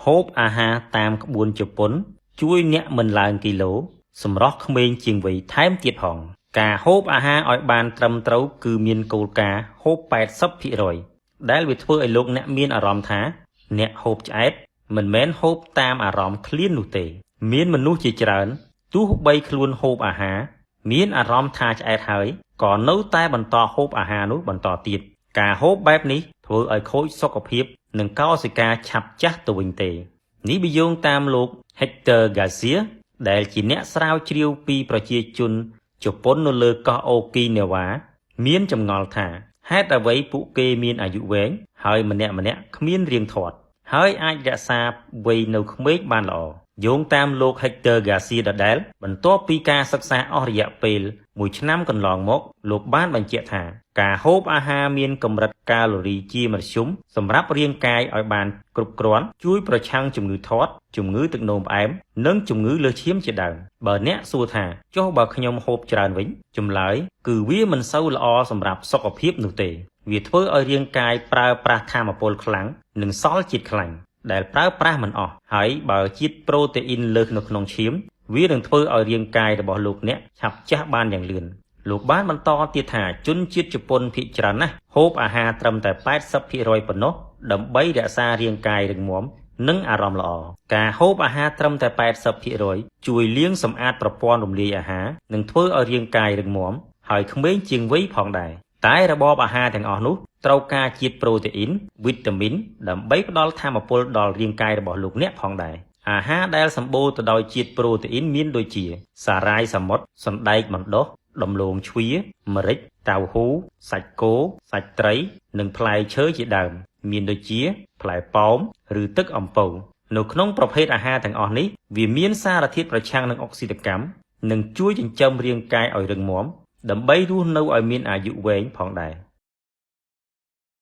ហូបអាហារតាមក្បួនជប៉ុន ជួយអ្នកមិនឡើងគីឡូសម្រស់ក្មេងជាងវ័យថែមទៀតផងការហូបអាហារឲ្យបានត្រឹមត្រូវគឺមានគោលការណ៍ហូប80%ដែលវាធ្វើឲ្យលោកអ្នកមានអារម្មណ៍ថាអ្នកហូបឆ្អែតមិនមែនហូបតាមអារម្មណ៍ឃ្លាននោះទេ មានមនុស្សជាច្រើនទោះបីខ្លួនហូបអាហារមានអារម្មណ៍ថាឆ្អែតហើយក៏នៅតែបន្តហូបអាហារនោះបន្តទៀតការហូបបែបនេះធ្វើឲ្យខូចសុខភាពនិងកោសិកាឆាប់ចាស់ទៅវិញទេនេះបើយោងតាមលោក Hector Garcia ដែលជាអ្នកស្រាវជ្រាវពីប្រជាជនជប៉ុននៅលើកោះអូគីនេវ៉ាមានចម្ងល់ថាហេតុអ្វីពួកគេមានអាយុវែងហើយម្នាក់ៗគ្មានរាងធាត់ហើយអាចរក្សាវ័យនៅក្មេងបានល្អយោងតាមលោក Hector Garcia ដដែលបន្ទាប់ពីការសិក្សាអស់រយៈពេល1ឆ្នាំកន្លងមកលោកបានបញ្ជាក់ថាការហូបអាហារមានកម្រិតកាឡូរីជាមធ្យមសម្រាប់រាងកាយឲ្យបានគ្រប់គ្រាន់ជួយប្រឆាំងជំងឺធាត់ជំងឺទឹកនោមផ្អែមនិងជំងឺលើសឈាមជាដើមបើអ្នកសួរថាចុះបើខ្ញុំហូបច្រើនវិញចម្លើយគឺវាមិនសូវល្អសម្រាប់សុខភាពនោះទេវាធ្វើឲ្យរាងកាយប្រើប្រាស់ថាមពលខ្លាំងនិងសល់ជាតិខ្លាញ់ដែលប្រើប្រាស់មិនអស់ហើយបើជាតិប្រូតេអ៊ីនលើសនៅក្នុងឈាមវានឹងធ្វើឲ្យរាងកាយរបស់លោកអ្នកឆាប់ចាស់បានយ៉ាងលឿនលោកបានបន្តទៀតថាជនជាតិជប៉ុនភាគច្រើនណាស់ហូបអាហារត្រឹមតែ80%ប៉ុណ្ណោះដើម្បីរក្សារាងកាយរឹងមាំនិងអារម្មណ៍ល្អការហូបអាហារត្រឹមតែ80%ជួយលាងសម្អាតប្រព័ន្ធរំលាយអាហារនិងធ្វើឲ្យរាងកាយរឹងមាំហើយក្មេងជាងវ័យផងដែរតែរបបអាហារទាំងអស់នោះត្រូវការជាតិប្រូតេអ៊ីនវីតាមីនដើម្បីផ្ដល់ថាមពលដល់រាងកាយរបស់លោកអ្នកផងដែរអាហារដែលសម្បូរទៅដោយជាតិប្រូតេអ៊ីនមានដូចជា សារាយសមុទ្រសណ្ដែកបណ្ដុះដំឡូងជ្វាម្រេចតៅហ៊ូសាច់គោសាច់ត្រីនិងផ្លែឈើជាដើមមានដូចជាផ្លែប៉ោមឬទឹកអំពៅនៅក្នុងប្រភេទអាហារទាំងអស់នេះវាមានសារធាតុប្រឆាំងនឹងអុកស៊ីតកម្មនិងជួយចិញ្ចឹមរាងកាយឲ្យរឹងមាំដើម្បីរស់នៅឲ្យមានអាយុវែងផងដែរ។